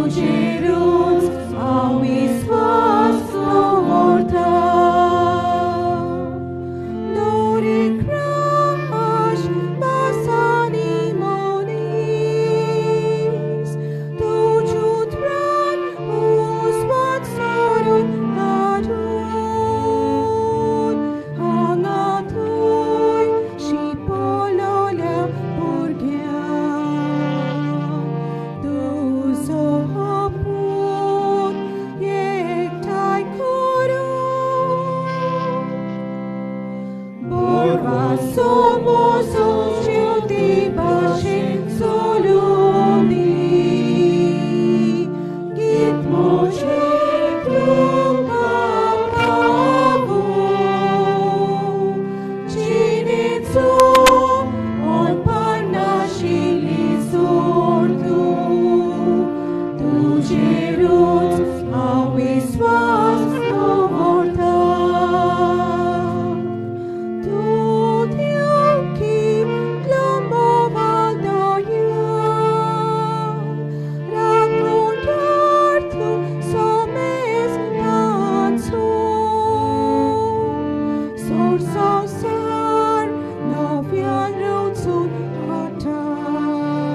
तुजेरूच हांव विस्वास दवरता. दरेक भासांनी मनीस तुज उतरान उजवाड सोडून काडून हांगा थंय शिंपडलेल्या भुरग्यांक तुजो पूत एकठांय करून बोरवासो मोसो ज्योती भाशेन चलुनी गीत म्हजें तुमकां पावूं जिणेचो ओंपार नाशिल्ली सोड तूं तुजेरूच हांव विस्वास दवरता. तूं देव कितलो मोगाळ दयाळ राखणदार तूं समेस्तांचो सोड संवसार नव्यान रचून हाडटाय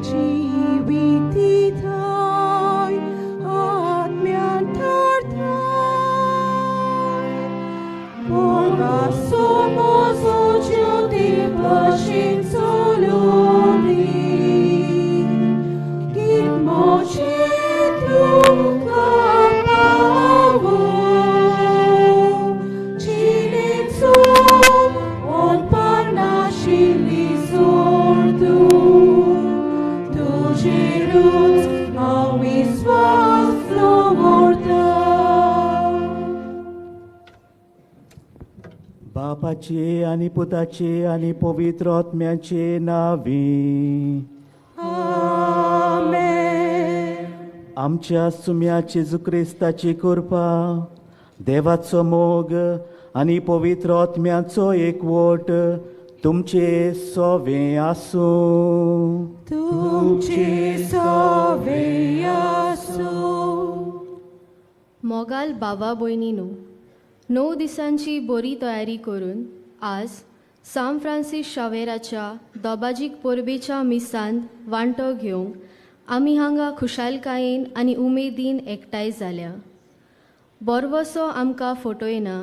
जिवीत दिताय आत्म्यान थारताय बोरवासो मोसो ज्योती भाशेन चलुनी गीत म्हजें तुमकां पावूं जिणेचो ओंपार नाशिल्ली सोड तूं तुजेरूच हांव विस्वास दवरता. बापाचे आनी पुताचे आनी पवित्र आत्म्याचे नांवी. आमेन. आमच्या सुम्या जेजू क्रिस्ताची कृपा, देवाचो मोग आनी पवित्र आत्म्याचो एकवट तुमचे सोवे आसूं. तुमचे सोवे आसूं. मोगाल बाबा भयणीनू, 9 दिसांची बरी तयारी करून आज सांत फ्रांसीस शावेराच्या दोबाजीक परबेच्या मिसांत वांटो घेवंक आमी हांगा खुशालकायेन आनी उमेदीन एकठांय जाल्या. बोरवसो आमकां फटयना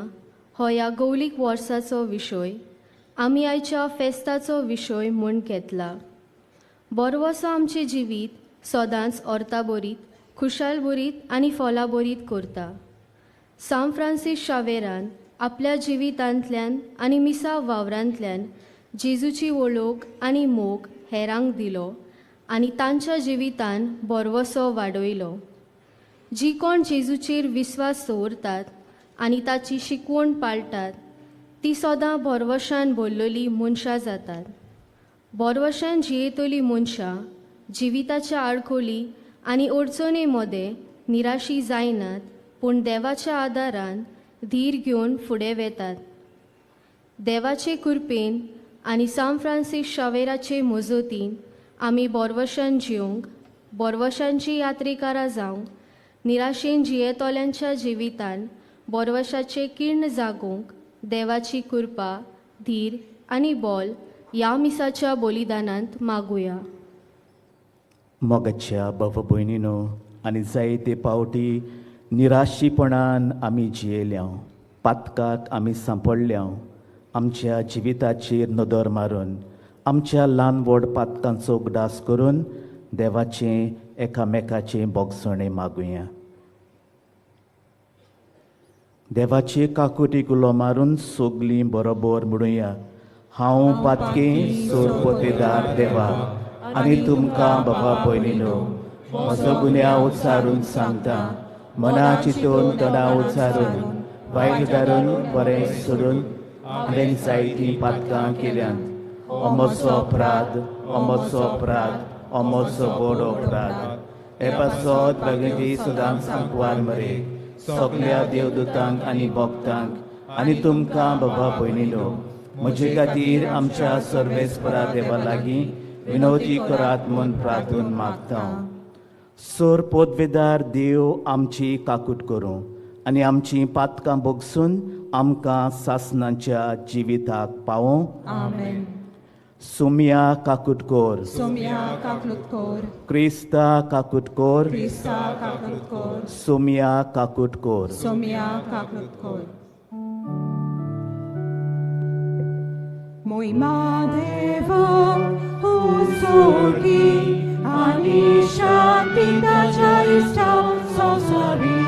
हो ह्या गौलीक वर्साचो विशय आमी आयच्या फेस्ताचो विशय म्हूण घेतला. बोरवसो आमचें जिवीत सदांच अर्था भरीत, खुशालभरीत आनी फलाभरीत करता. सांत फ्रांसीस शावेरान आपल्या जिवितांतल्यान आनी मिसा वावरांतल्यान जेजूची वळख आनी मोग हेरांक दिलो आनी तांच्या जिवितान बोरवसो वाडयलो. जी कोण जेजूचेर विस्वास दवरतात आनी ताची शिकवण पाळटात ती सदां भरवशान भरलेली मनशां जातात. भरवशान जियेतली मनशां जिविताच्या आडखळी आनी अडचणी मदें निराशी जायनात, पूण देवाच्या आदारान धीर घेवन फुडें वेतात. देवाचे कृपेन आनी सांत फ्रांसीस शावेराचे मजतीन आमी बोरवशान जिवंक, बोरवशांची यात्रेकारां जावंक, निराशेन जियेतल्यांच्या जिवितान बोरवशाचें किर्ण जागोवंक देवाची कृपा, धीर आनी बोल ह्या मिसाच्या बलिदानांत मागुया. मोगाच्या बाबा भयणीनो, आनी जायते पावटी निराशीपणान आमी जियेल्या, पातकाक आमी सांपडल्या. आमच्या जिविताचेर नदर मारून आमच्या ल्हान व्हड पातकांचो उगडास करून देवाचें एकामेकाचें भोगसणें मागुया. देवाचे काकुटीक उलो मारून सगलीं बरोबर म्हणुया, हांव पातकी सोरपोतेदार देवा आनी तुमकां बाबा भयणीनो म्हजो गुन्यांव उच्चारून सांगता. मना चिंतून तोंडा उच्चारून वायट धारून बरें सोडून हांवें जायतीं पातकां केल्यांत. अमोचो अपराध, अमोचो अपराध, अमोचो व्हड अपराध. हे पासत भगवती सदांच सांकवार मरे सगल्या देवदूतांक आनी भक्तांक आनी तुमकां बाबा भयणीनो म्हजे खातीर आमच्या सर्वेस्परा देवा लागीं विनवती करात म्हूण प्रार्थून मागता. सोर पोदवेदार देव आमची काकूट करूं आनी आमची पातकां भोगसून आमकां सासणाच्या जिविताक पावों. आमेन. सुमिया काकूट कोर. सोमया काकलूत कोर. क्रिस्ता काकूट कोर. क्रिस्ता काकलूत कोर. सुमिया काकूट कोर. सोमया काकलूत कोर. मोहिमा देवा उजोगी आनी शांती ताच्या इश्टा संवसारी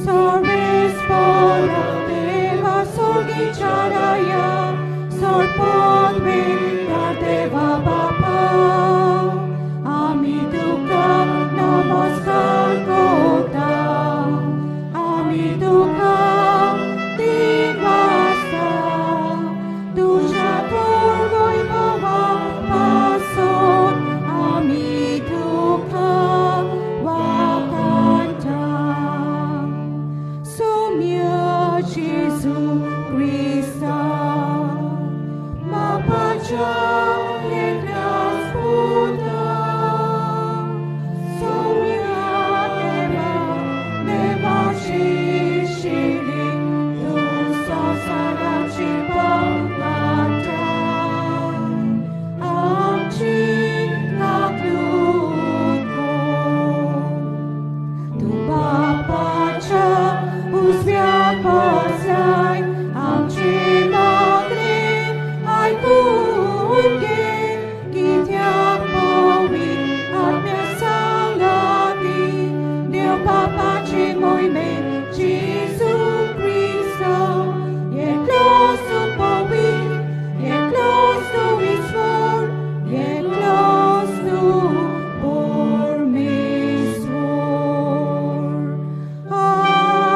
सर्वेस्परा देवा सोगीच्या राया सोडपदवेदार देवा बापा आमी तुका नमस्कार करता आमी तुका दिनवासता तुज्या थोर पासून आमी तुका वाखाणटा. सोम्या जेजू क्रिस्ता बापाच्या एकल्याच पुता सोम्या देवा देवाची शिरी तूं संवसाराची पाप काडटा आमची काकलूत कोर. तूं बापाच्या उजव्या बसलाय आमची मागणी आयकून घे कित्याक पवित्र आत्म्या सांगाती देव बापाची मोहिमे जेजू क्रिस्ता एकलोच तूं पवित्र एकलोच तूं ईश्वर एकलोच तूं परमेश्वर. आमेन.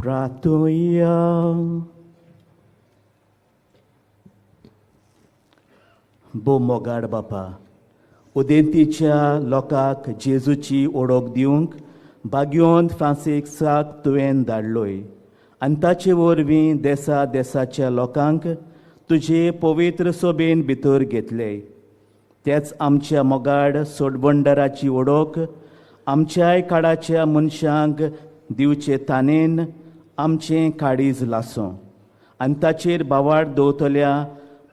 प्रार्थुया. भोव मोगाड बापा, उदेंतीच्या लोकांक जेजूची ओळख दिवंक भाग्योंत फ्रांसिस्काक तुवें धाडलोय आनी ताचे वरवीं देसा देसाच्या लोकांक तुजे पवित्र सोबेन भितर घेतले. तेच आमच्या मोगाड सोडबंडराची ओळख आमच्याय काळाच्या मनशांक दिवचे तानेन आमचें काळीज लासूं आनी ताचेर बावाड दवरतल्या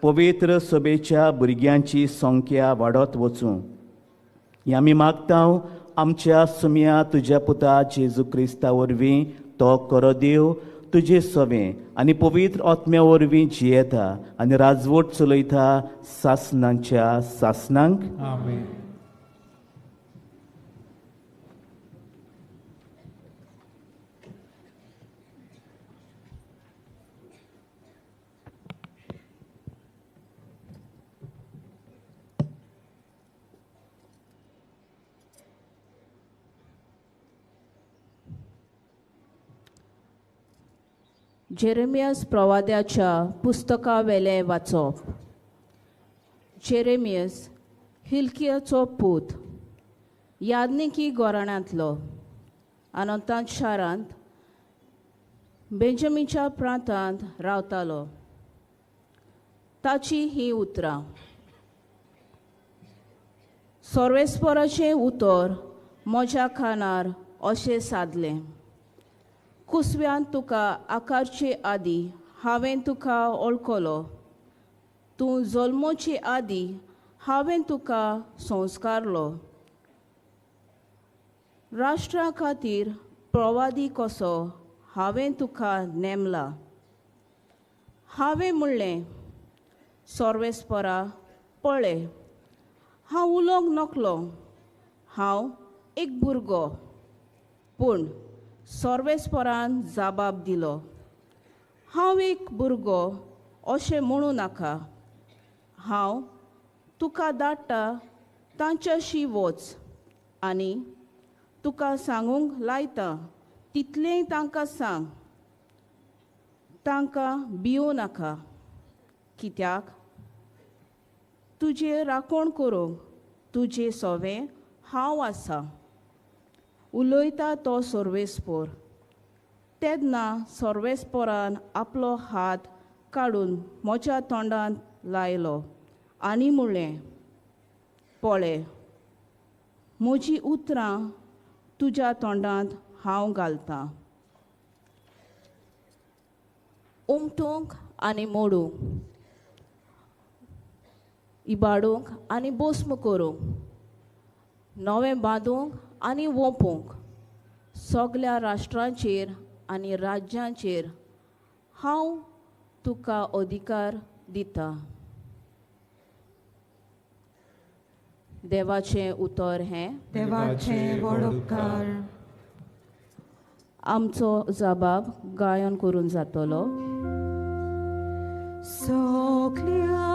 पवित्र सभेच्या भुरग्यांची संख्या वाडत वचूं. हें आमी मागता आमच्या सुमया तुज्या पुता जेजू क्रिस्ता वरवीं तो करो देव तुजे सवें आनी पवित्र आत्म्या वरवीं जियेता आनी राजवट चलयता सासणांच्या सासणांक. आमेन. जेरेमियस प्रवाद्याच्या पुस्तकावेलें वाचप. जेरेमियस हिल्कियाचो पूत, याज्ञिकी घराण्यांतलो, अनंतांत शारांत बेंजामीच्या प्रांतांत रावतालो. ताची ही उतरां. सर्वेस्पराचें उतर म्हज्या कानार अशें सादलें, कुसव्यान तुका आकारचे आदी हांवें तुका वळखलो, तूं जल्मोचे आदी हांवें तुका संस्कारलो. राष्ट्रा खातीर प्रवादी कसो हांवें तुका नेमला. हांवें म्हणलें, सर्वेस्परा पळय, हांव उलोवंक नकलो, हांव एक भुरगो. पूण सर्वेस्परान जबाब दिलो, हांव एक भुरगो अशें म्हणूं नाका. हांव तुका धाडटा तांच्याशी वच आनी तुका सांगूंक लायता तितलेंय तांकां सांग. तांकां भिवूं नाका, कित्याक तुजें राखण करूंक तुजें सवें हांव आसा. उलयता तो सर्वेस्पोर. तेन्ना सर्वेस्पोरान आपलो हात काडून म्हज्या तोंडांत लायलो आनी म्हणलें, पळय, म्हजीं उतरां तुज्या तोंडांत हांव घालतां. उमटूंक आनी मोडूंक, इबाडूंक आनी बोस्म करूंक, नवें बांदूंक आनी वोंपूंक, सगल्या राष्ट्रांचेर आनी राज्यांचेर हांव तुका अधिकार दिता. देवाचें उतर हें. देवाचें व्हड उपकार. आमचो जबाब गायन करून जातलो. सगल्या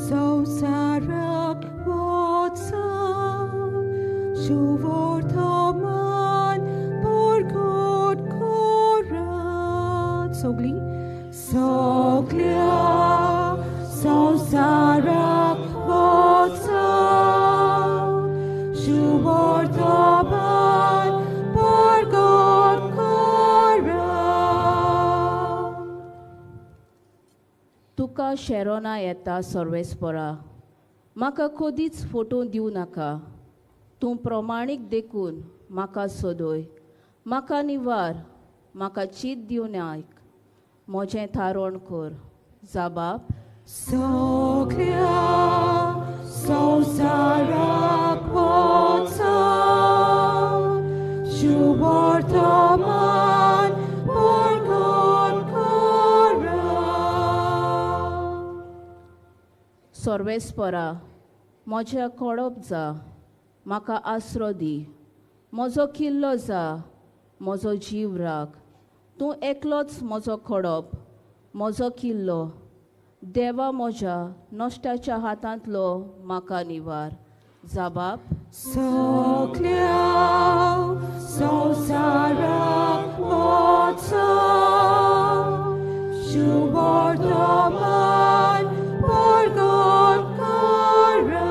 संवसाराक वचा सुवर्तमान परगट करात. सगळीं सगल्या संवसाराक वचा सुवर्तमान परगट करात. तुका शेरोना येता सर्वेस्परा, म्हाका कदीच फोटो दिवं नाका. तूं प्रमाणीक देखून म्हाका सोदय, म्हाका निवार, म्हाका चीत दिवन आयक, म्हजें थारण कर. जबाब. सगल्या संवसाराक वचा सुवर्तमान परगट करात. सर्वेस्परा, म्हज्या कोडप जा, म्हाका आसरो दी, म्हजो किल्लो जा, म्हजो जीव राख. तूं एकलोच म्हजो खडप, म्हजो किल्लो. देवा म्हज्या नश्टाच्या हातांतलो म्हाका निवार. जबाब. सगल्या संवसाराक वचा सुवर्तमान परगट करात.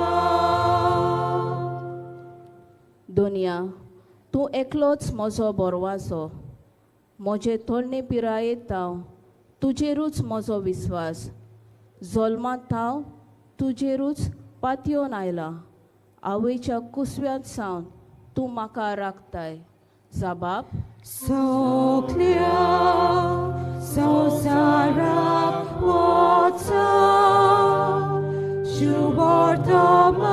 दोनया, तूं एकलोच म्हजो बोरवासो. म्हजे तरणे पिरायेंत हांव तुजेरूच म्हजो विस्वास. जल्मांत हांव तुजेरूच पातयेवन आयलां. आवयच्या कुसव्यांत सावन तूं म्हाका राखताय. जबाब. सगल्या संवसाराक वचा सुवर्तमान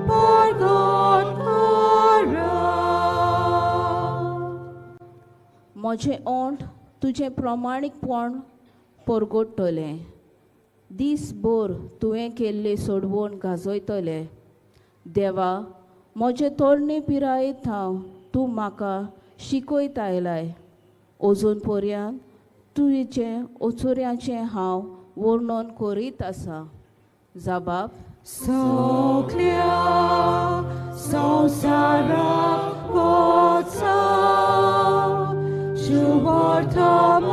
परगट करात. म्हजें ओंठ तुजें प्रमाणीकपण परगट्टलें. दीसभर तुवें केल्लें सोडवण गाजयतलें. देवा, म्हजे तरणे पिरायेंत हांव तूं म्हाका शिकयत आयलाय. अजून पर्यंत तुजें ओचोऱ्याचें हांव वर्णन करीत आसा. जबाब. सगल्या संवसाराक वचा सुवर्तमान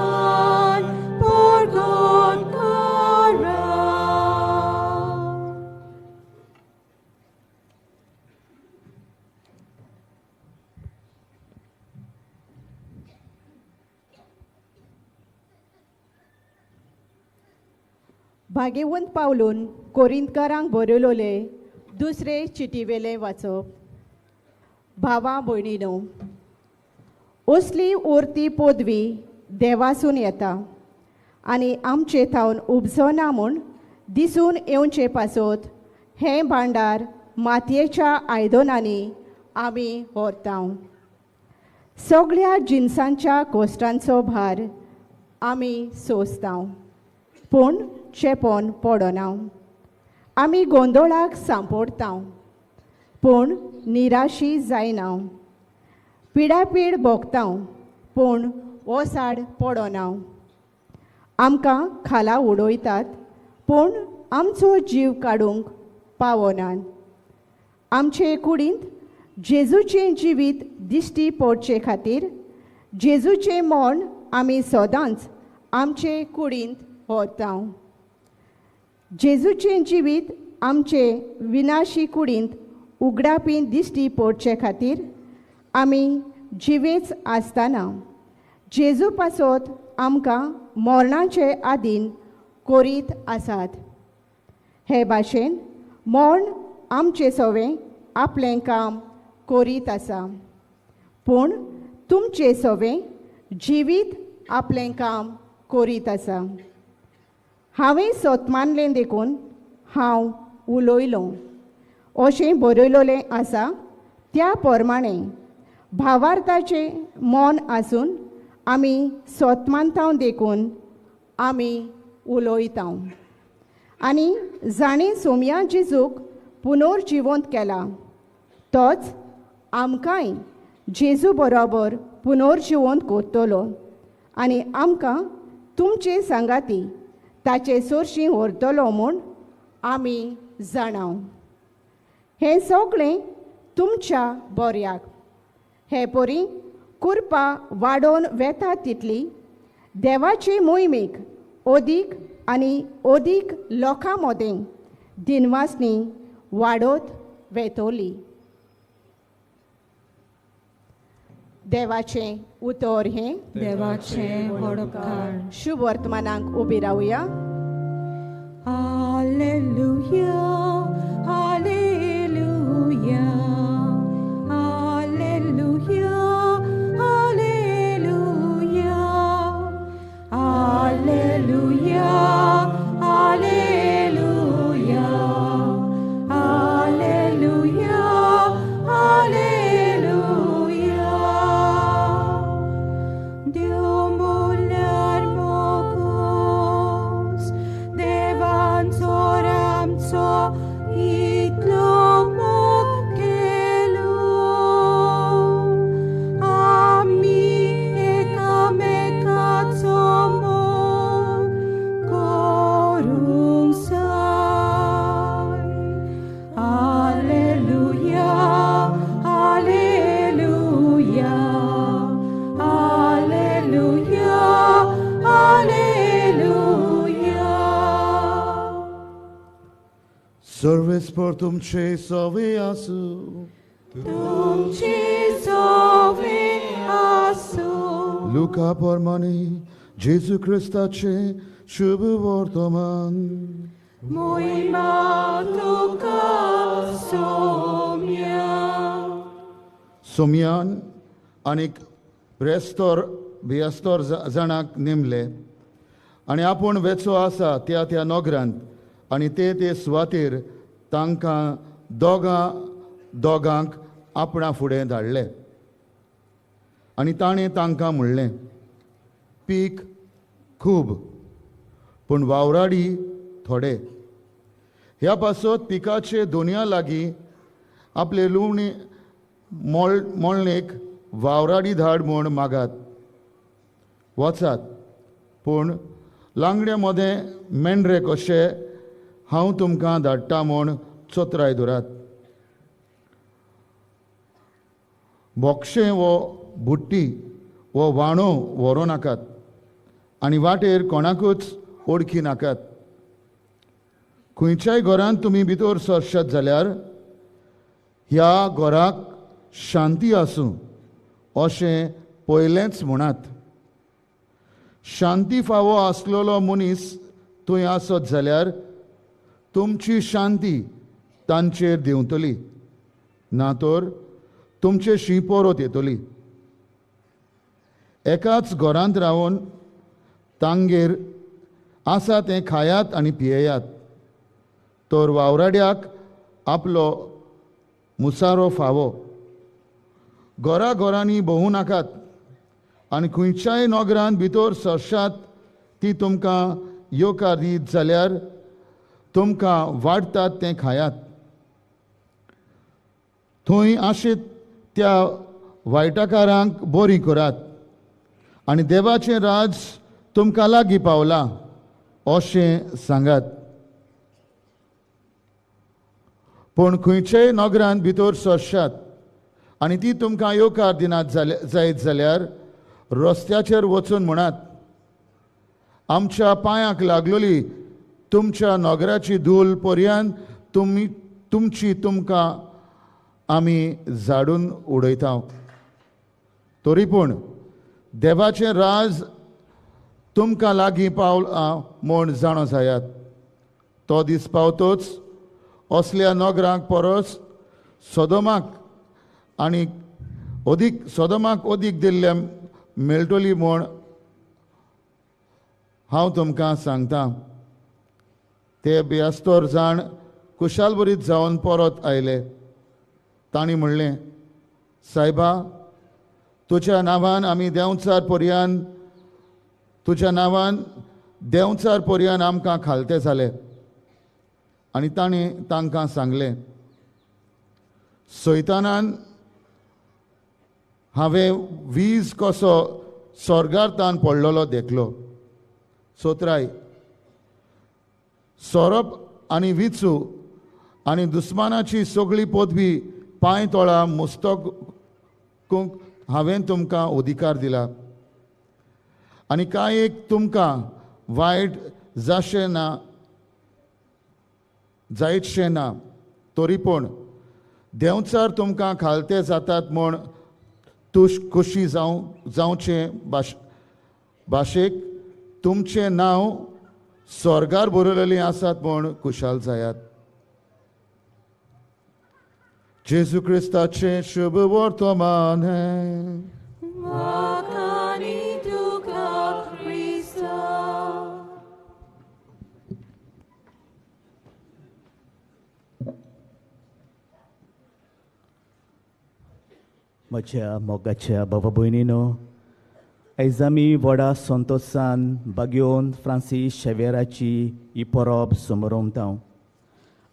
परगट करात. भाग्यवंत पावलून कोरिंतकारांक बरयलोले दुसरे चिटीवेले वाचप. भावा भयणीनो, असली उरती पदवी देवासून येता आनी आमचे थावन उपजना म्हूण दिसून येवचे पासत हें भांडार मातयेच्या आयदनांनी आमी व्हरता. सगळ्या जिनसांच्या कोश्टांचो भार आमी सोंसता, पूण चेपोन पडना. आमी गोंदोळाक सांपडटा, पूण निराशी जायना. पिडापीड भोगता, पूण ओसाड पडना. आमकां खाला उडयतात, पूण आमचो जीव काडूंक पावनात. आमचे कुडींत जेजूचें जिवीत दिश्टी पडचे खातीर जेजूचें मरण आमी सदांच आमचे कुडींत व्हरता. जेजूचें जिवीत आमचे विनाशी कुडींत उगडापी दिश्टी पडचे खातीर आमी जिवेच आसतना जेजू पासत आमकां मरणाचे आदीन करीत आसात. हे भाशेन मरण आमचें सवें आपलें काम करीत आसा, पूण तुमचें सवें जिवीत आपलें काम करीत आसा. हांवें सत मानलें देखून हांव उलयलों अशें बरयलोलें आसा. त्या प्रमाणें भावार्थाचें मन आसून आमी सत मानता देखून आमी उलयता. आनी जाणें सोमया जेजूक पुनर्जिवंत केला तोच आमकांय जेजू बरोबर पुनर्जिवंत करतलो आनी आमकां तुमचे सांगाती ताचे सोरशीं व्हरतलो म्हूण आमी जाणाव. हें सगळें तुमच्या बऱ्याक. हे परी कुरपा वाडोवन वेता तितली देवाचे मोहिमेक अदीक आनी अदीक लोकां मदें दिनवासनी वाडत वेतली. देवाचें उतर हें देवाचें व्हड उपकार. शुभ वर्तमानाक उबी रावया. Hallelujah, hallelujah, hallelujah, hallelujah, hallelujah, hallelujah, hallelujah, hallelujah. देव मुल्यार मोगूस देवांचो आमचो इतलो मोग केलो, आमी एकामेकाचो मोग करूंक जाय. Hallelujah, hallelujah, hallelujah, hallelujah. सर्वेस्पर तुमचे सवे आसूं. तुमचे सवे आसूं. लुका प्रमाणे जेजू क्रिस्ताचे शुभ वर्तमान. मोहिमा तुका सोम्या. सोम्यान आनीक ब्रेस्तर बियास्तर जाणाक नेमले आनी आपूण वेचो आसा त्या त्या नगरांत आनी ते ते सुवातेर तांकां दोगां दोगांक आपणा फुडें धाडले. आनी ताणें तांकां म्हणलें, पीक खूब पूण वावराडी थोडे. ह्या पासत पिकाचे दोनया लागीं आपले लुवणी मोळणेक वावराडी धाड म्हूण मागात. वचात, पूण लांगड्या मदें मेंढरे कशे हांव तुमकां धाडटा म्हूण चोत्राय दवरात. बोक्षें वो बुट्टी वो वाणो व्हरूं नाकात आनी वाटेर कोणाकूच ओळखी नाकात. खंयच्याय घरांत तुमी भितर सरशात जाल्यार ह्या घराक शांती आसूं अशें पयलेंच म्हणात. शांती फावो आसलेलो मनीस थंय आसत जाल्यार तुमची शांती तांचेर देंवतली, ना तर तुमचे शी परत येतली. एकाच घरांत रावन तांगेर आसा तें खायात आनी पियेयात, तर वावराड्याक आपलो मुसारो फावो. घरा घरांनी भोंवूं नाकात आनी खंयच्याय नगरांत भितर सरशात ती तुमकां येवकार दीत जाल्यार तुमकां वाडटात तें खायात. थंय आशेत त्या वायटाकारांक बरी करात आनी देवाचें राज तुमकां लागीं पावलां अशें सांगात. पूण खंयच्याय नगरांत भितर सरशात आनी ती तुमकां येवकार दिनात जायत जाल्यार रस्त्याचेर वचून म्हणात, आमच्या पांयांक लागलोली तुमच्या नगराची धूल पर्यंत तुमी तुमची तुमकां आमी झाडून उडयता. तरी पूण देवाचें राज तुमकां लागीं पावलां म्हूण जाणो जायात. तो दीस पावतोच असल्या नगरांक परस सोदोमाक आनी अदीक सोदोमाक अदीक दिल्ल्या मेळटली म्हूण हांव तुमकां सांगता. ते बेस्तोर जाण कुशालभरीत जावन परत आयले. तांणी म्हणलें, सायबा, तुज्या नांवान आमी देंवचार पर्यान तुज्या नांवान देंवचार पर्यान आमकां खालते जाले. आनी ताणें तांकां सांगलें, सैतानान हांवें वीज कसो स्वर्गार तान पडलेलो देखलो. सोत्राय सोरोप आनी विचू आनी दुस्मानाची सगळी पदवी पांय तोळा मुस्तकूंक हांवें तुमकां अधिकार दिला आनी कांय एक तुमकां वायट जाशें ना जायतशें ना, तरी पूण देंवचार तुमकां खालते जातात म्हूण तूं खोशी जावचें भाशेक तुमचें नांव स्वर्गार बरयलेलें आसात म्हूण खुशाल जायात. जेजू क्रिस्ताचें शुभ वर्तमान. म्हज्या मोगाच्या बाबा भयणीनो, आयज आमी व्हडा संतोशान बागयोन फ्रांसीस शेवेराची ही परब समरोमता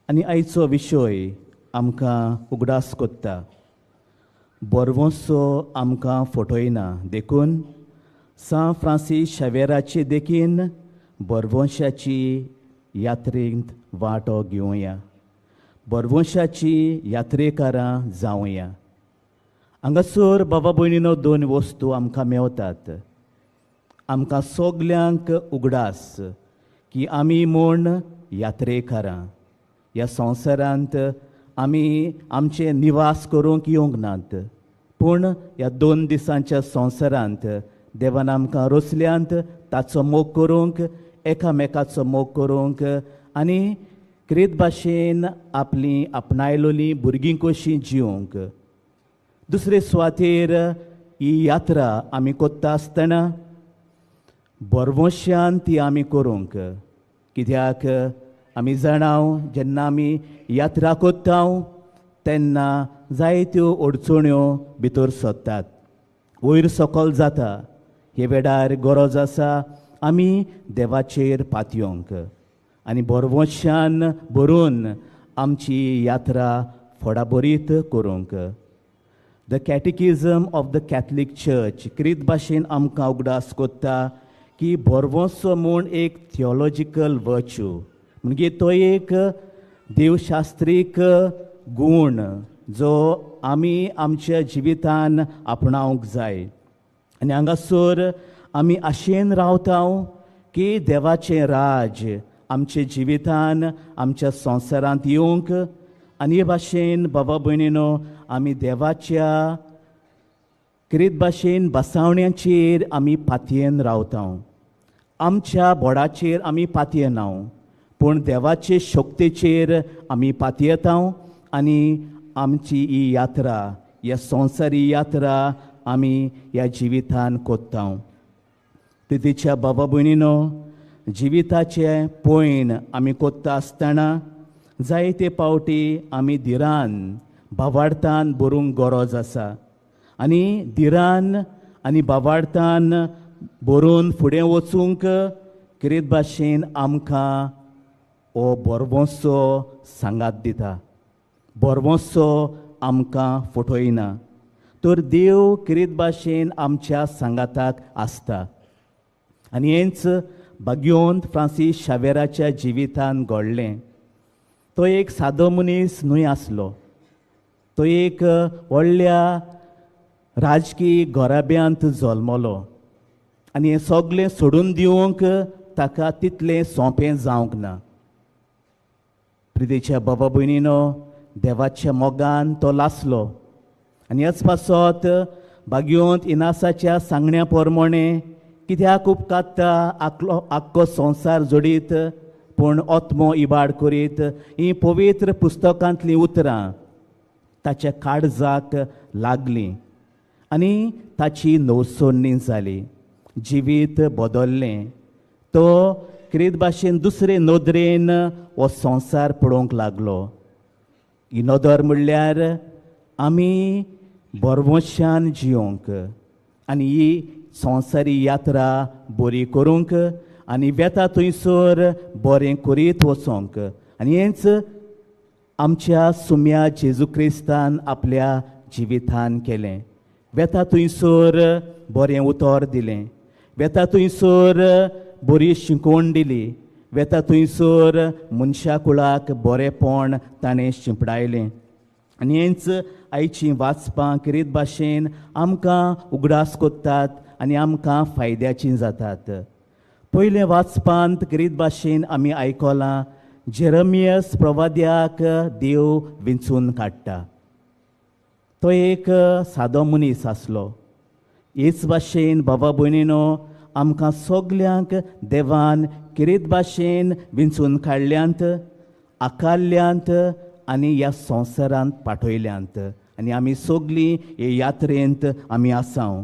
आनी आयचो विशय आमकां उगडास कोत्ता. बरवंसो आमकां फटयना, देखून सान फ्रांसीस शेवेराचे देखीन बरवंशाची यात्रेंत वांटो घेवया, बरवंशाची यात्रेकारां जावया. हांगासर बाबा भयणीनो दोन वस्तू आमकां मेवतात. आमकां सगल्यांक उगडास की आमी म्हूण यात्रेकारां, ह्या संवसारांत आमी आमचे निवास करूंक येवंक नात, पूण ह्या दोन दिसांच्या संवसारांत देवान आमकां रचल्यांत ताचो मोग करूंक, एकामेकाचो मोग करूंक आनी क्रित भाशेन आपली आपणायलोलीं भुरगीं कशीं जिवंक. दुसरे सुवातेर ही यात्रा आमी कोत्ता आसतना बरवंशान ती आमी करूंक, कित्याक आमी जाणाव जेन्ना आमी यात्रा कोत्ता तेन्ना जायत्यो अडचण्यो भितर सरतात, वयर सकल जाता. हे वेळार गरज आसा आमी देवाचेर पातयोंक आनी बरवंशान भरून आमची यात्रा फोडाबरीत करूंक. The catechism of the Catholic church क्रीत भाशेन आमकां उगडास कोत्ता की भरवंसो म्हूण एक थियोलॉजिकल वर्च्यू, म्हणजे तो एक देवशास्त्रीक गूण जो आमी आमच्या जिवितान आपणावंक जाय. आनी हांगासर आमी आशेन रावता की देवाचें राज आमच्या जिवितान आमच्या संवसारांत येवंक आनी हे भाशेन बाबा भयणीनो आमी देवाच्या क्रीत भाशेन बसावण्याचेर आमी पातयेन रावता. आमच्या बोडाचेर आमी पातयेना, पूण देवाचे शक्तेचेर आमी पातयेता आनी आमची ही यात्रा, ह्या संवसारी यात्रा आमी ह्या जिवितान कोत्ता. तिच्या बाबा भयणीनो, जिविताचें पयण आमी कोत्ता आसतना जायते पावटी आमी धिरान बावाडतान बरोवंक गरज आसा आनी धिरान आनी बावाडतान बरोवन फुडें वचूंक क्रीत भाशेन आमकां हो बरवंसो सांगात दिता. बरवंसो आमकां फटयना, तर देव क्रीत भाशेन आमच्या सांगाताक आसता. आनी हेंच बागयोन फ्रांसीस शावेराच्या जिवितान घडलें. तो एक सादो मनीस न्हय आसलो, तो एक व्हडल्या राजकीय घराब्यांत जल्मलो आनी हें सगळें सोडून दिवंक ताका तितलें सोंपें जावंक ना. प्रितीच्या बाबा भयणीनो, देवाच्या मोगान तो लासलो आनी ह्याच पासत बागयोंत इनासाच्या सांगण्या प्रमाणें कित्याक उपकारता आखलो आख्खो संवसार जोडीत, पूण आत्मो इबाड करीत हीं पवित्र पुस्तकांतलीं उतरां ताच्या काळजाक लागलीं आनी ताची नवसोडणी जाली. जिवीत बदल्लें. तो क्रीत भाशेन दुसरे नदरेन हो संवसार पळोवंक लागलो. ही नदर म्हणल्यार आमी बरवंशान जियोंक आनी ही संवसारी यात्रा बरी करूंक आनी वेता थंयसर बरें करीत वचोंक. आनी हेंच आमच्या सुम्या जेजू क्रिस्तान आपल्या जिवितान केलें. वेता थंयसर बरें उतर दिलें, वेता थंयसर बरी शिकवण दिली, वेता थंयसर मनशा कुळाक बरेंपण ताणें शिंपडायलें. आनी हेंच आयचीं वाचपां किरीत भाशेन आमकां उगडास कोत्तात आनी आमकां फायद्याचीं जातात. पयलें वाचपांत किरीत भाशेन आमी आयकलां जेरमियस प्रवाद्याक देव विंचून काडटा. तो एक सादो मनीस आसलो. हेच भाशेन बाबा भयणीनो आमकां सगल्यांक देवान किरीत भाशेन विंचून काडल्यांत, आकारल्यांत आनी ह्या संवसारांत पाठयल्यांत आनी आमी सगलीं हे यात्रेंत आमी आसाव.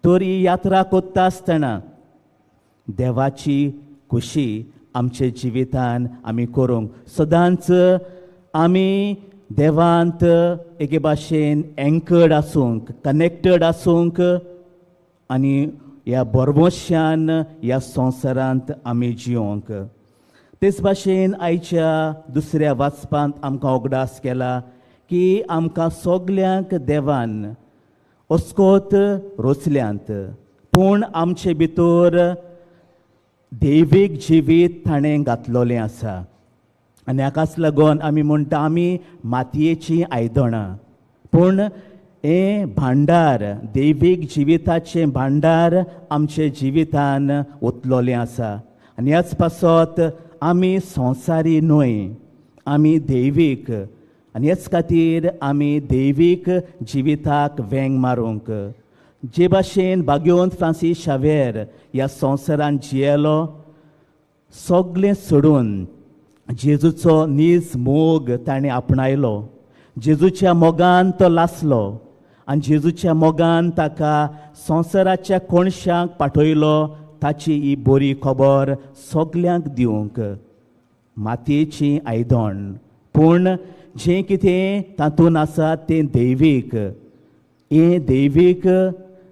तर ही यात्रा कोत्ता आसतना देवाची खुशी आमच्या जिवितान आमी करूंक सदांच आमी देवांत एके भाशेन एंकर्ड आसूंक, कनेक्टेड आसूंक आनी ह्या बरवंशान ह्या संवसारांत आमी जियोंक. तेच भाशेन आयच्या दुसऱ्या वाचपांत आमकां उगडास केला की आमकां सगल्यांक देवान अस्कोत रोचल्यांत, पूण आमचे भितर दैवीक जिवीत ताणें घातलोलें आसा. आनी हाकाच लागून आमी म्हणटा आमी मातयेचीं आयदनां, पूण हें भांडार दैवीक जिविताचें भांडार आमचे जिवितान ओतलोलें आसा. आनी ह्याच पासत आमी संवसारी न्हय, आमी दैवीक. आनी ह्याच खातीर आमी दैवीक जिविताक वेंग मारूंक. जे भाशेन भाग्यवंत फ्रांसीस शावेर ह्या संवसारान जियेलो, सगलें सोडून जेजूचो नीज मोग ताणें आपणायलो. जेजूच्या मोगान तो लासलो आनी जेजूच्या मोगान ताका संवसाराच्या कोणशांक पाठयलो ताची ही बरी खबर सगल्यांक दिवंक. मातयेचीं आयदण, पूण जें कितें तातूंत आसा तें दैवीक. हें दैवीक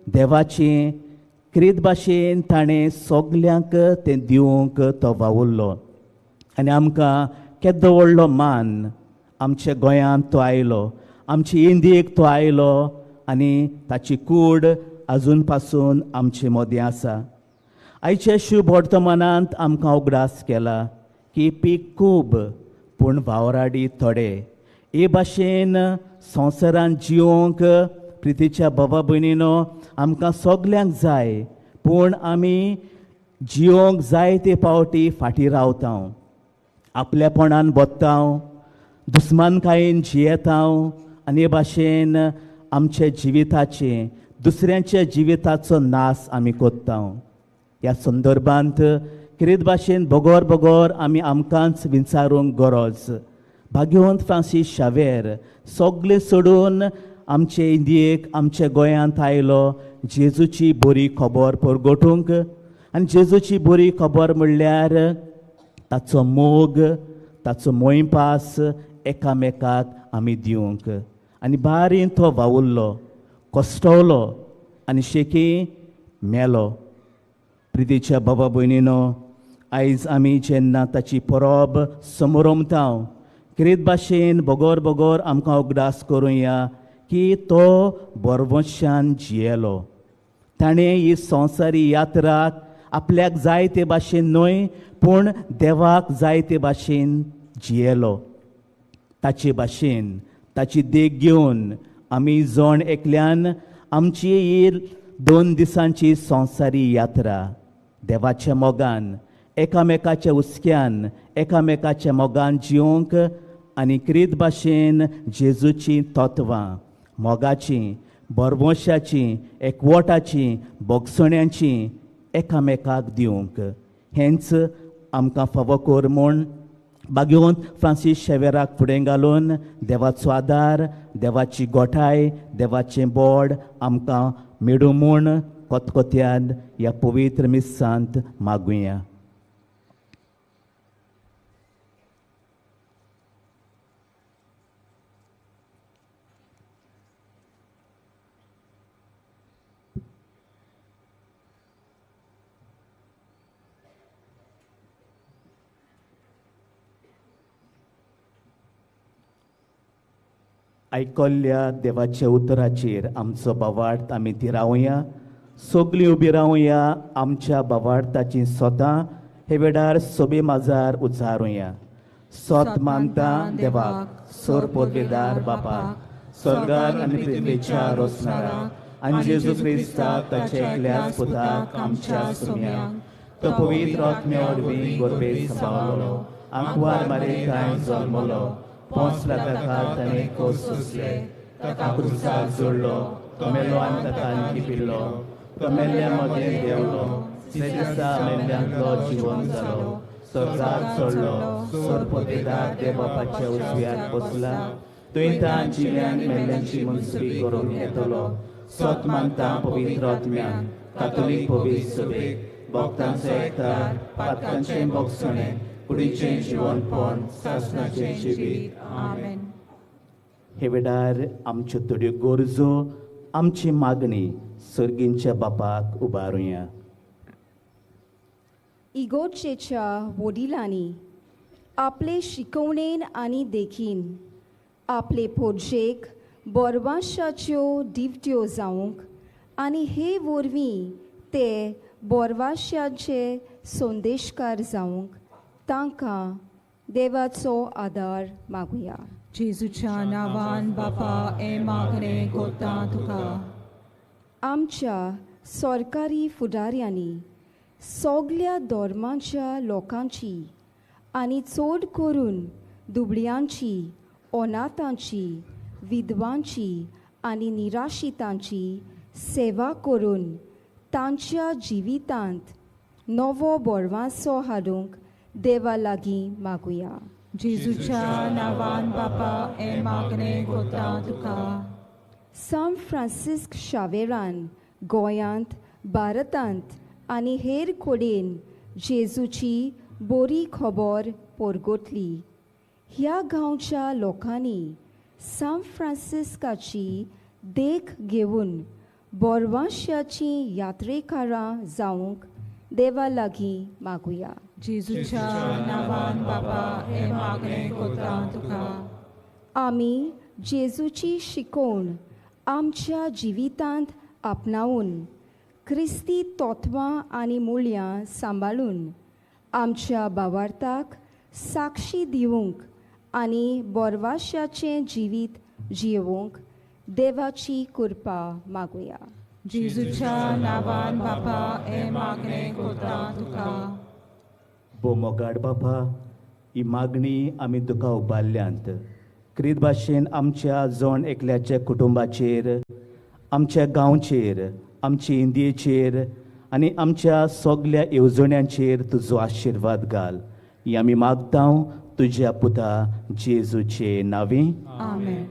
देवाचें क्रीत भाशेन ताणें सगल्यांक तें दिवंक तो वावुरलो. आनी आमकां केदो व्हडलो मान, आमच्या गोंयांत तो आयलो, आमचे इंडियेक तो आयलो आनी ताची कूड आजून पासून आमचे मदीं आसा. आयच्या शुभ वर्तमानांत आमकां उगडास केला की पीक खूब पूण वावराडी थोडे. हे भाशेन संवसारांत जियोंक प्रितीच्या बाबा भयणीनो आमकां सगल्यांक जाय, पूण आमी जियोंक जाय ते पावटी फाटीं रावता, आपल्यापणान बत्ता, दुस्मानकायेन जियेता आनी हे भाशेन आमच्या जिविताचे दुसऱ्यांच्या जिविताचो नाश आमी कोत्ता. ह्या संदर्भांत किरीत भाशेन बगोर बगोर आमी आमकांच विचारूंक गरज. भाग्यवंत फ्रांसीस शावेर सगळें सोडून आमचे इंडियेक आमच्या गोंयांत आयलो जेजूची बरी खबर परगटूंक. आनी जेजूची बरी खबर म्हणल्यार ताचो मोग, ताचो मोयपास एकामेकाक आमी दिवंक. आनी बारीन तो वावुरलो, कश्टवलो आनी शेकी मेलो. प्रितीच्या बाबा भयणीनो, आयज आमी जेन्ना ताची परब समोरमता किरीत भाशेन बगोर बगोर आमकां उगडास करुया की तो बरवंशान जियेलो. ताणें ही संवसारी यात्रा आपल्याक जाय ते भाशेन न्हय, पूण देवाक जाय ते भाशेन जियेलो. ताचे भाशेन ताची देख घेवन आमी जण एकल्यान आमची ही 2 दिसांची संवसारी यात्रा देवाच्या मोगान, एकामेकाच्या हुस्क्यान, एकामेकाच्या मोगान जियोंक आनी क्रीत भाशेन जेजूचीं तत्वां मोगाचीं, बरवंशाचीं, एकवटाचीं, भोगसण्याचीं एकामेकाक दिवंक. हेंच आमकां फावो कर म्हूण बागेवन फ्रांसीस शेवेराक फुडें घालून देवाचो आदार, देवाची गोठाय, देवाचें बोड आमकां मेडूं म्हूण कोतकोत्यान ह्या पवित्र मिसांत मागुया. आयकल्ल्या देवाच्या उतराचेर आमचो बावार्थ आमी थिरावया. सगळीं उबी रावया, आमच्या बावार्थाची सोतां हे वेळार सोबे माजार उचारुया. सोत मानता देवाक, सोर पोदवेदार बापाक, स्वर्गार आनी पृथ्वीच्या रोसणाराक, आनी जेजू क्रिस्ताक ताच्या एकल्याच पुताक आमच्या सुम्याक, तो पवित्र आत्म्या वरवीं गोरबे सभावलो, आंकवार मारे कांय जल्मलो, पोंच ताका ताणें कोस सोंसले, ताका क्रुसाक जोडलो, तो मेलो आनी ताका लिपिल्लो, तो मेल्ल्या मदें देंवलो, तिसऱ्या दिसा मेल्ल्यांतलो जिवन जालो, स्वर्गार चडलो, सोरपोतेदार देवबापाच्या उजव्याक बसला, थंय तां जिव्यान मेल्ल्यांची मनसुबी करूंक येतलो. सोत मानता पवित्र आत्म्यान, कातोलीक पवित्र सभेक, भक्तांचो एकतार, पातकांचें भोगसणें, कुडीचें जिवनपण, सासणाचें जिवीत. आमेन. हे वेळार आमच्यो थोड्यो गरजो, आमची मागणी सर्गींच्या बापाक उबारुया. इगोर्जेच्या वडिलांनी आपले शिकवणेन आनी देखीन आपले पोरजेक बोरवाशाच्यो दिवट्यो जावंक आनी हे वरवीं ते बोरवाशाचे संदेशकार जावंक तांकां देवाचो आदार मागुया. जेजूच्या नांवान बापा हे मागणें कोत्ता तुका. आमच्या सरकारी फुडाऱ्यांनी सगल्या धर्माच्या लोकांची आनी चड करून दुबळ्यांची, अनाथांची, विधवांची आनी निराशितांची सेवा करून तांच्या जिवितांत नवो बरवासो हाडूंक देवा लागीं मागुया. जेजूच्या नांवान बापा हे मागणें कोत्ता तुका. सान फ्रांसिस्क शावेरान गोंयांत, भारतांत आनी हेर कडेन जेजूची बरी खबर परगटली. ह्या गांवच्या लोकांनी सान फ्रांसिस्काची देख घेवन बोरवाश्याचीं यात्रेकारां जावंक देवा लागीं मागुया. जेजूच्या नांवान बापा हे मागणें कोत्ता तुका. आमी जेजूची शिकवण आमच्या जिवितांत आपणावन क्रिस्ती तत्वां आनी मुल्यां सांबाळून आमच्या भावार्थाक साक्षी दिवंक आनी बोरवाश्याचें जिवीत जियोवंक देवाची कृपा मागुया. जेजूच्या नांवान बापा हे मागणें कोत्ता तुका. बोमोगाड बापा, ही मागणी आमी तुका उबारल्यांत. क्रीत भाशेन आमच्या जण एकल्याच्या कुटुंबाचेर, आमच्या गांवचेर, आमचे इंदियेचेर आनी आमच्या सगल्या येवजण्यांचेर तुजो आशिर्वाद घाल. ही आमी मागता तुज्या पुता जेजूचे नांवी. आमेन.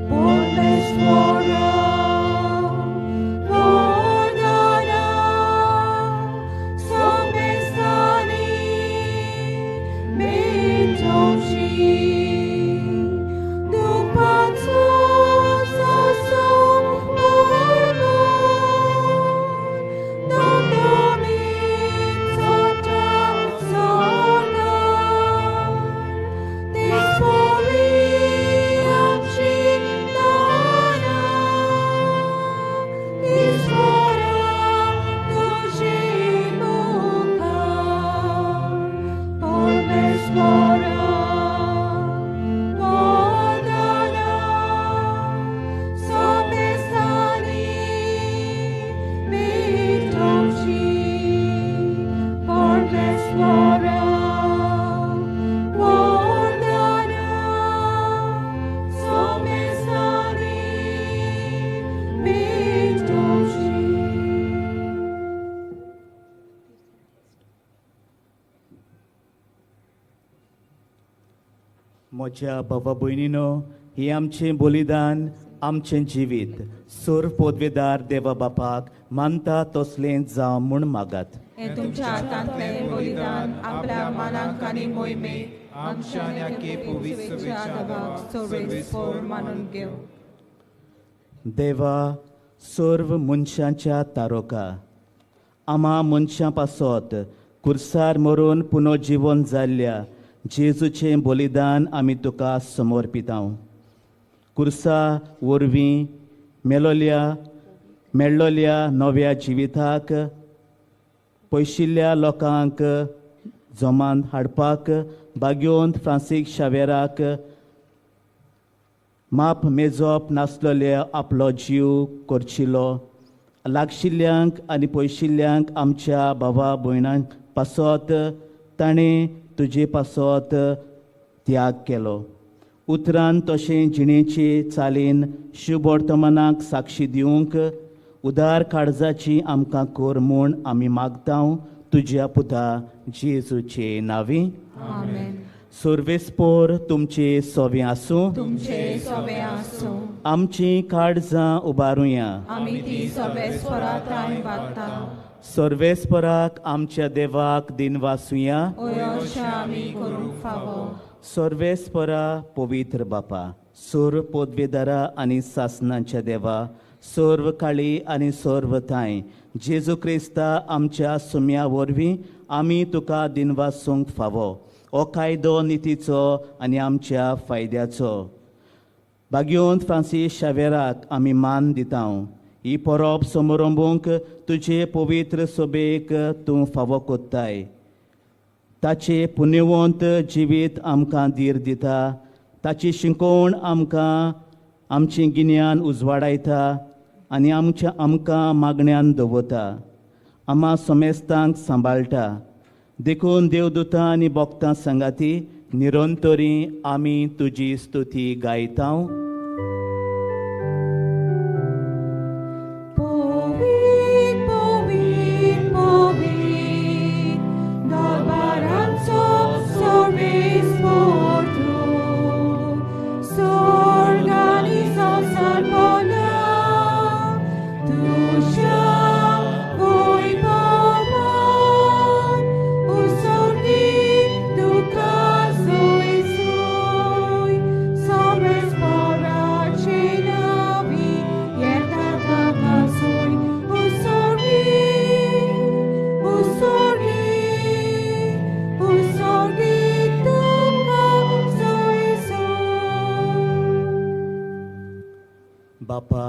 Boy. म्हज्या बाबा भयणीनो, ही आमचें बलिदान, आमचें जिवीत सोर पोदवेदार देवा बापाक मानता तसलें जावं म्हूण मागात. हें तुमच्या हातांतलें बलिदान आपल्या मानाक आनी मोहिमेक आमच्या आनी पवित्र देवाक सर्वेस्पोर मानून घेव. देवा, सर्व मनशांच्या तारोका, आमा मनशां पासत कुर्सार मरून पुनर्जिवन जाल्ल्या जेजूचें बलिदान आमी तुका समर्पितां. कुर्सा वरवीं मेळ्ळोल्या नव्या जिविताक पयशिल्ल्या लोकांक जमान हाडपाक भाग्योंत फ्रांसीक शावेराक माप मेजप नासलेले आपलो जीव करचिलो लागशिल्ल्यांक आनी पयशिल्ल्यांक आमच्या भावा भयणांक पासत ताणें तुजे पासत त्याग केलो. उतरान तशें जिणेचे चालीन शुभवर्तमानाक साक्षी दिवंक उदार काळजाची आमकां कर म्हूण आमी मागता तुज्या पुता जेजूचे नांवी. आमेन. सर्वेस्पोर तुमचे सोवे आसूं. तुमचे सोवे आसूं. आमची काळजां उबारुया. आमी ती सर्वेस्परा थांय वागता. सर्वेस्पराक आमच्या देवाक दिनवासुया. अशें आमी करूंक फावो. सर्वेस्परा पवित्र बापा, सर्व पदवेदारा आनी सासनांच्या देवा, सर्व काळी आनी सर्व थांय जेजू क्रिस्ता आमच्या सुम्या वरवीं आमी तुका दिनवासूंक फावो. हो कायदो नितीचो आनी आमच्या फायद्याचो. भाग्योंत फ्रांसीस शावेराक आमी मान दिता. ही परब समारंभूंक तुजे पवित्र सभेक तूं फावो कोत्ताय. ताचे पुण्यवंत जिवीत आमकां धीर दिता. ताची शिकोवण आमकां आमचें गिन्यान उजवाडायता आनी आमच्या आमकां मागण्यान दवरता. आमा समेस्तांक सांबाळटा. देखून देवदूतां आनी भक्तां सांगाती निरंतरी आमी तुजी स्तुती गायता. बापा,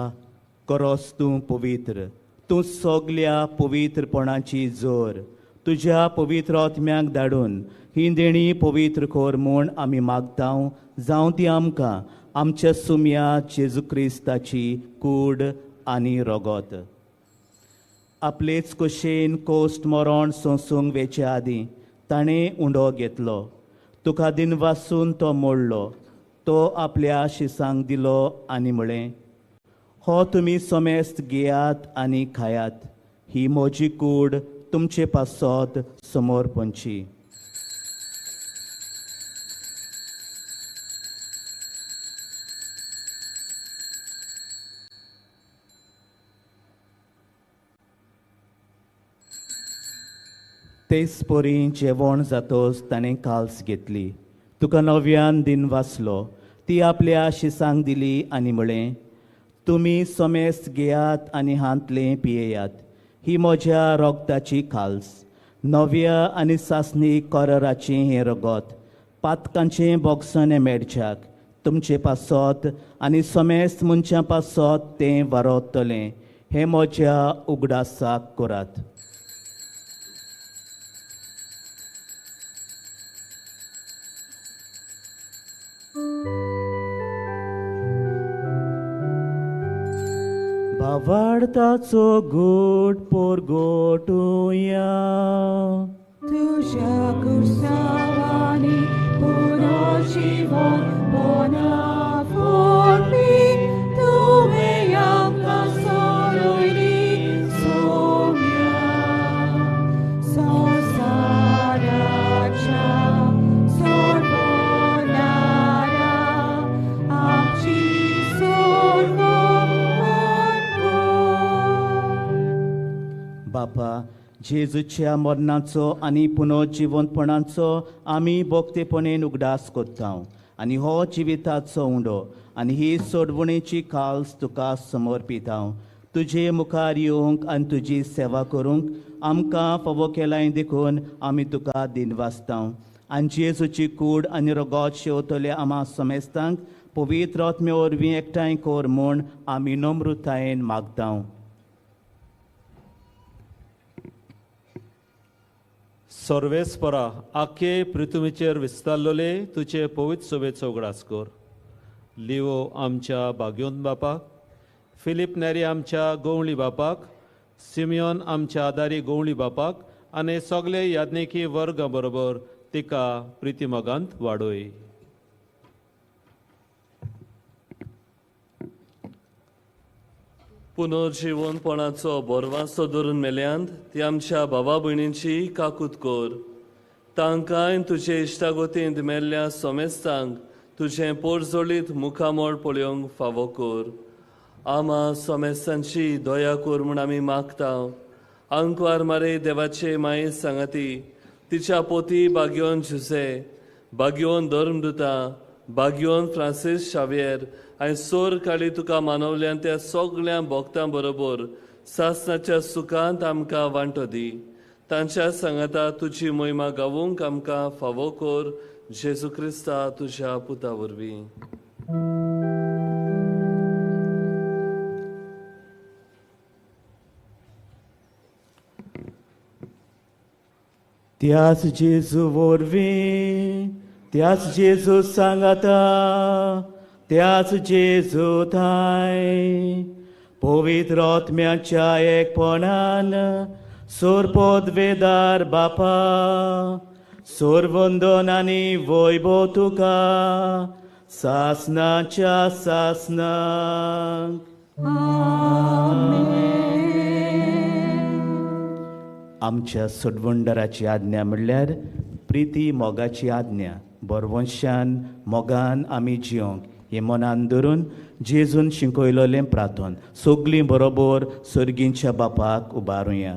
करोस तूं पवित्र, तूं सगल्या पवित्रपणाची जोर तुज्या पवित्र आत्म्याक धाडून ही देणी पवित्र कर म्हूण आमी मागता. जावं ती आमकां आमच्या सुम्या जेजू क्रिस्ताची कूड आनी रगत. आपलेच कुशेन कोश्ट मरण सोंसूंक वेचे आदीं ताणें उंडो घेतलो. तुका दिनवासून तो मोडलो. तो आपल्या शिसांक दिलो आनी म्हळें, हो तुमी समेस्त घेयात आनी खायात. ही म्हजी कूड तुमचे पासत समोर पंची. तेच परी जेवण जातोच ताणें काल्स घेतली. तुका नव्यान दिन वाचलो. ती आपल्या शिसांक दिली आनी म्हळें, तुमी समेस्त घेयात आनी हांतलें पियेयात. ही म्हज्या रगताची खाल्स, नव्या आनी सासणी कराराचें हें रगत पातकांचें बोगसणें मेळच्याक तुमचे पासत आनी समेस्त मनशां पासत तें वारतलें. हें म्हज्या उगडासाक करात. भावार्थाचो गोड पोरगोटुया. तुज्या कुर्सावानी पुनर्जीवन बनाफोडली तुवें आमकां सोडयली सोम्या. संवसाराच्या सोडवणाऱ्या जेजूच्या मरणाचो आनी पुनर्जिवंतपणाचो आमी भक्तेपणेन उगडास करता आनी हो जिविताचो उंडो आनी ही सोडवणेची काल्स तुका समर्पिता. तुजे मुखार येवंक आनी तुजी सेवा करूंक आमकां फावो केलाय देखून आमी तुका दिनवासता. आनी जेजूची कूड आनी रगत शेवतले आमा समेस्तांक पवित्र आत्म्या वरवीं एकठांय कर म्हूण आमी नम्रतायेन मागता. सर्वेस्परा आखे पृथ्वीचेर विस्तारलेले तुजे पवित्र सभेचो उगडास कर. लिवो आमच्या भाग्योन बापाक, फिलीप नेरी आमच्या गोवळी बापाक, सिमियोन आमच्या आदारी गोवळी बापाक आनी सगळे याज्ञिकी वर्गा बरोबर तिका प्रितीमोगांत वाडोय. पुनर्जिवनपणाचो बोरवासो धरून मेल्यांत ती आमच्या भावा भयणींची काकूत कर. तांकांय तुजे इश्टागोतींत मेल्ल्या सोमेस्तांक तुजें पोरजोळीत मुखामोळ पळोवंक फावो कर. आमा सोमेस्तांची दया कर म्हूण आमी मागता. आंकवार मारे देवाचे माये सांगाती तिच्या पोती बाग्योन जुसे, बाग्योन धर्मदुता, बाग्योन फ्रांसीस शावियर आनी सोर काळी तुका मानवल्यान त्या सगळ्या भक्तां बरोबर सासनाच्या सुखांत आमकां वांटो दी. तांच्या सांगाता तुजी मोहिमा गावूंक आमकां फावो कर. जेजू क्रिस्ता तुज्या पुता वरवीं. त्याच जेजू वरवीं, त्याच जेजू सांगाता, त्याच जेजू थांय पवित्र आत्म्याच्या एकपणान सोरपदवेदार बापा सोरवंदन आनी वैभव तुका सासनाच्या सासनाक. आमच्या सोडवणदाराची आज्ञा म्हणल्यार प्रिती मोगाची आज्ञा. बरवंशान मोगान आमी जियोंक हे मनान धरून जेजून शिकयलेलें प्रार्थन सगळीं बरोबर सर्गींच्या बापाक उबारुया.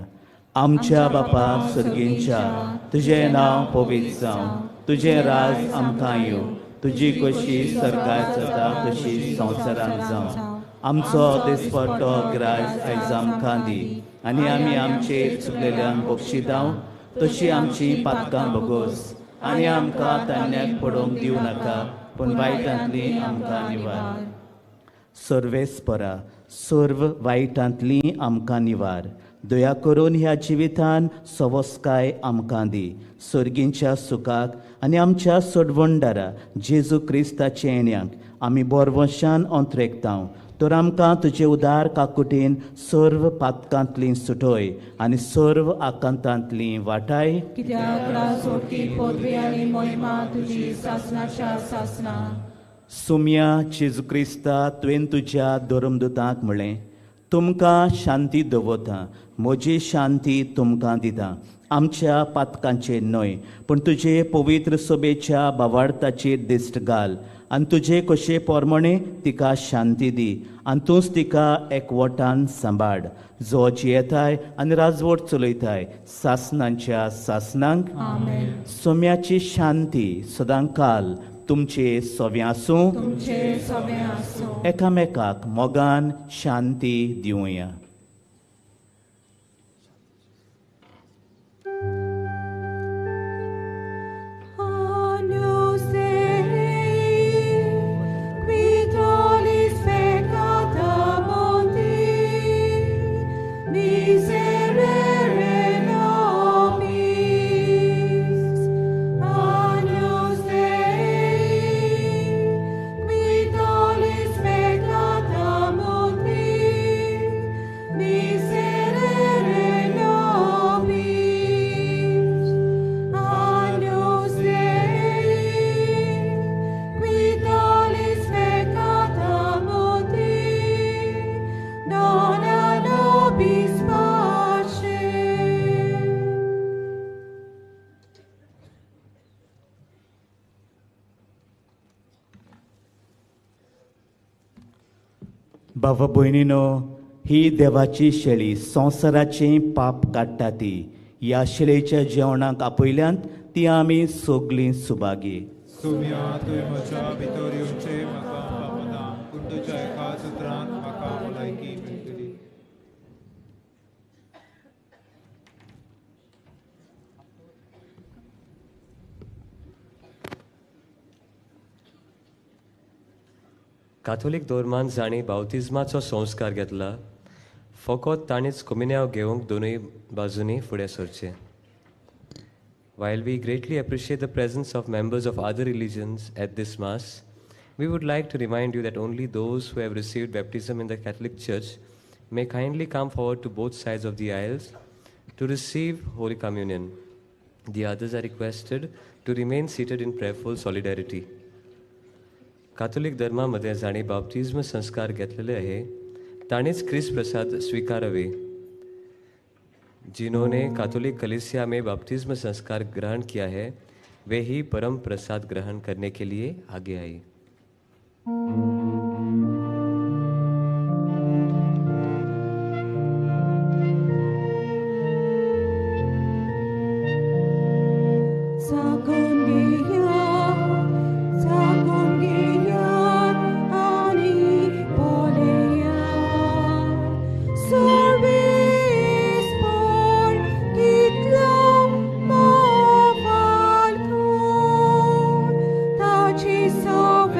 आमच्या बापा सर्गींच्या, तुजें नांव पवित्र जावं, तुजें राज आमकां येवं, तुजी कशी सर्गार जाता तशी संवसारांत जावं. आमचो दिसपट्टो ग्रास आयज आमकां दी आनी आमी आमचे चुकलेल्यांक बक्षिदांव तशी आमची पातकां भोगोस आनी आमकां तान्याक पडोवंक दिवं नाका पूण वायटांतली आमकां निवार. सर्वेस्परा सर्व वायटांतली आमकां निवार. दया करून ह्या जिवितान सवस्काय आमकां दी. सर्गींच्या सुखाक आनी आमच्या सोडवणदारा जेजू क्रिस्ताचे येण्याक आमी बोरवशान अंतरेकता. तर आमकां तुजे उदार काकुटीन सर्व पातकांतली सुटोय आनी सर्व आकांतांतली वाटाय. सुम्या जेजू क्रिस्ता, तुवें तुज्या धर्मदुतांक म्हळें, तुमकां शांती दवरता, म्हजी शांती तुमकां दिता. आमच्या पातकांचेर न्हय पूण तुजे पवित्र सभेच्या भावार्थाचेर दिश्ट घाल आनी तुजे कशे प्रमाणे तिका शांती दी आनी तूंच तिका एकवटान सांबाळ, जो जियेताय आनी राजवट चलयताय सासनांच्या सासनांक. सोम्याची शांती सदांकाल तुमचे सवे आसूं. एकामेकाक मोगान शांती दिवया. बाबा भयणीनो, ही देवाची शेळी संवसाराचें पाप काडटा ती. ह्या शिलेच्या जेवणाक आपयल्यांत ती आमी सगलीं सुभागी. सुम्या तुवें म्हज्या भितर येवचें म्हाका फावना, पूण तुज्या एका सुत्रान म्हाका भलायकी मेळटली. काथोलीक धर्मान जांणी बावतिज्माचो संस्कार घेतला फकत ताणीच कोमिन्यांव घेवंक दोनूय बाजूंनी फुडें सरचें. While we greatly appreciate the presence of members of other religions at this Mass, we would like to remind you that only those who have received baptism in the Catholic Church may kindly come forward to both sides of the aisles to receive Holy Communion. The others are requested to remain seated in prayerful solidarity. Catholic धर्मामध्ये जांणी बाप्तिज्म संस्कार घेतलेले आहे ताणीच क्रिस्त प्रसाद स्वीकारावे. जिन्होंने Catholic कलीसिया में बपतिस्म संस्कार ग्रहण किया है वे ही परम प्रसाद ग्रहण करने के लिए आगे आए. So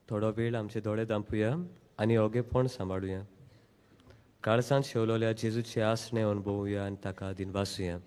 थोडो वेळ आमचे दोळे दांपुया आनी ओगेपण सांबाळुया. काळजांत शेवलोल्या जेजूचे आसणे अनुभवुया आनी ताका दिनवासुया.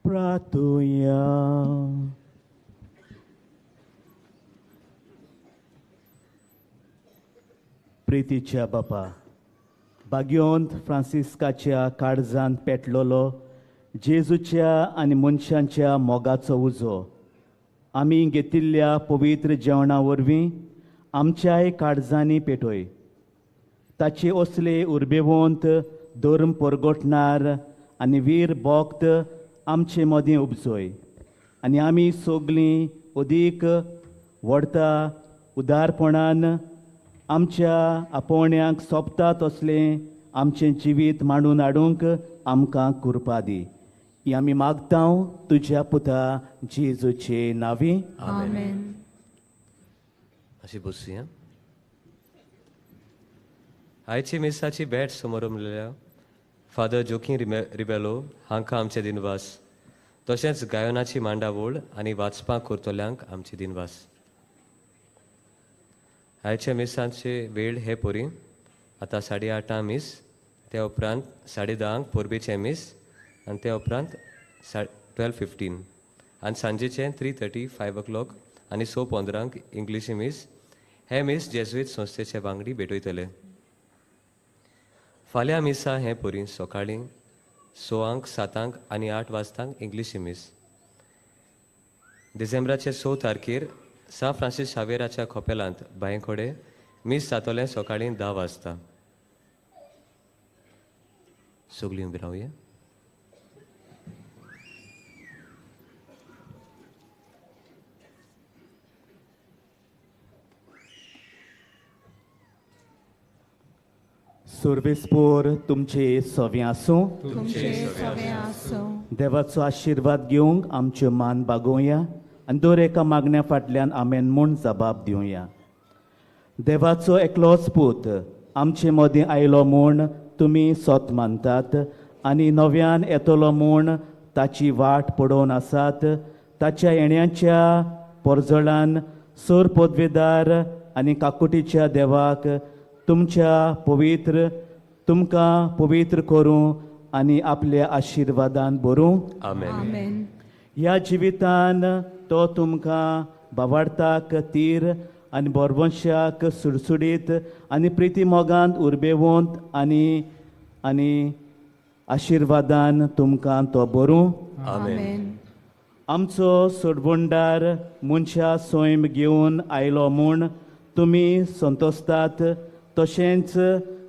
प्रार्थुया. प्रितीच्या बापा, बाग्योंत फ्रांसिस्काच्या काळजांत पेटलोलो जेजूच्या आनी मनशांच्या मोगाचो उजो आमी घेतिल्ल्या पवित्र जेवणा वरवीं आमच्याय काळजांनी पेटोय. ताचे असले उर्बेवंत धर्म परगटणार आनी वीर भक्त आमचे मदीं उपजोय आनी आमी सगलीं अदीक व्हडता उदारपणान आमच्या आपोवण्यांक सोंपता तसलें आमचें जिवीत मांडून हाडूंक आमकां कृपा दी. ही आमी मागता तुज्या पुता जेजूचे नांवी. आमेन. अशी बसुया. आयची मिसाची भेट समोर फादर जोकीं रिबेलो हांकां आमचे दिनवास, तशेंच गायनाची मांडावळ आनी वाचपाक करतल्यांक आमचे दिनवास. आयच्या मिसांचे वेळ हे परी आतां 8:30 मीस, त्या उपरांत 10:30 परबेचें मीस आनी त्या उपरांत 12:15 आनी सांजेचें 3:30, 5 o'clock आनी 6:15 इंग्लिशी मीस. हे मीस जेजुईत संस्थेचे वांगडी भेटयतले. फाल्यां मिसा हें परी सकाळीं 6, 7 आनी 8 वाजतांक इंग्लिशी मीस. डिसेंबराचे 6 तारखेर सा फ्रांसीस शावेराच्या खोपेलांत बांयखोडे मीस जातलें सकाळीं 10 वाजता. सगळीं उबी रावया. सर्वेस्पोर तुमचे सवे आसूं. देवाचो आशिर्वाद घेवंक आमच्यो मान बागोवया आनी दर एका मागण्या फाटल्यान आमेन म्हूण जबाब दिवया. देवाचो एकलोच पूत आमचे मदीं आयलो म्हूण तुमी सोत मानतात आनी नव्यान येतलो म्हूण ताची वाट पळोवन आसात. ताच्या येण्याच्या परजळान सर पदवेदार आनी काकुटीच्या देवाक तुमच्या पवित्र तुमकां पवित्र करूं आनी आपल्या आशिर्वादान भरूं. आमेन. ह्या जिवितान तो तुमकां बावार्थाक तीर आनी बोरवंशाक सुडसुडीत आनी प्रिती मोगांत उर्बेवंत आनी आनी आशिर्वादान तुमकां तो भरूं. आमेन. आमचो सोडवणदार मनशा सैम घेवन आयलो म्हूण तुमी संतोसतात, तशेंच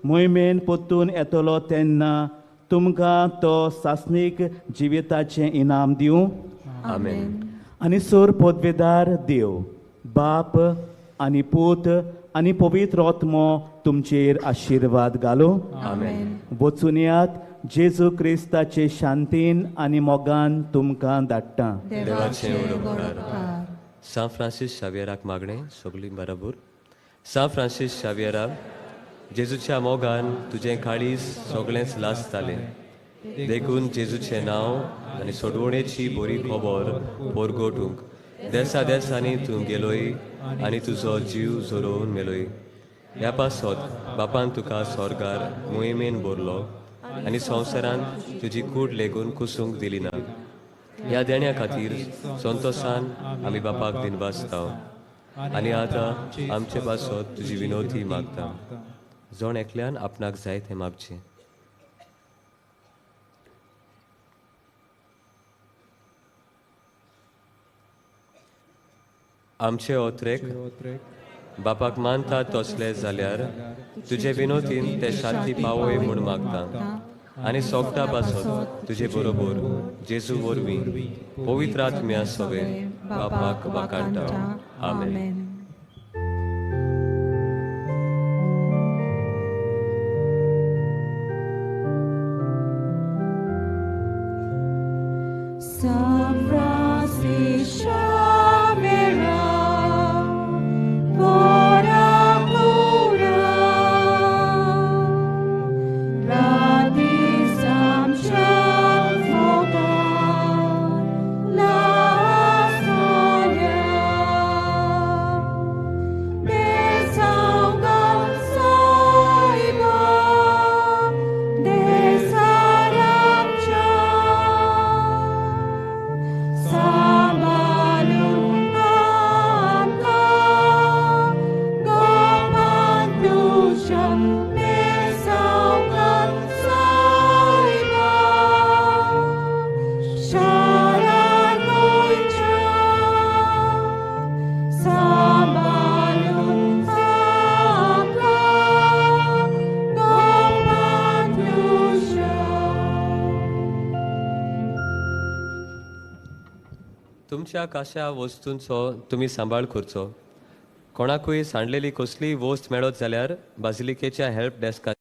मोहिमेन परतून येतलो तेन्ना तुमकां तो सासणीक जिविताचें इनाम दिवं. आमेन. आनी सोर पदवेदार देव बाप आनी पूत आनी पवित्र आत्मो तुमचेर आशिर्वाद घालूं. आमेन. वचून यात जेजू क्रिस्ताचे शांतीन आनी मोगान तुमकां धाडटा. देवाचें उपकार. सा फ्रांसीस शावियराक मागणें सगळीं बराबर. सा फ्रांसीस शावियरा, जेजूच्या मोगान तुजें काळीज सगळेंच लासतालें, देखून जेजूचें नांव आनी सोडवणेची बरी खबर परगटूंक देसा देसांनी तूं गेलोय आनी तुजो जीव झरोवन मेलोय. ह्या पासत बापान तुका स्वर्गार मोहिमेन भरलो आनी संवसारांत तुजी कूड लेगून कुसूंक दिली ना. ह्या देण्या खातीर संतोसान आमी बापाक दिनवासता आनी आतां आमचे पासत तुजी विनोती मागता. जण एकल्यान आपणाक जाय तें मागचें. आमचे ओत्रेक बापाक मानता तसले जाल्यार तुजे विनोतीन ते शांती पावय म्हूण मागता आनी सोगता पासत तुजे बरोबर जेजू वरवीं पवित्र आत्म्या सवे बापाक वाकाणटा. आमेन. तुमच्या काश्या वस्तूंचो तुमी सांबाळ करचो. कोणाकूय सांडलेली कसलीय वस्त मेळत जाल्यार बाजिलिकेच्या हेल्प डेस्काचेर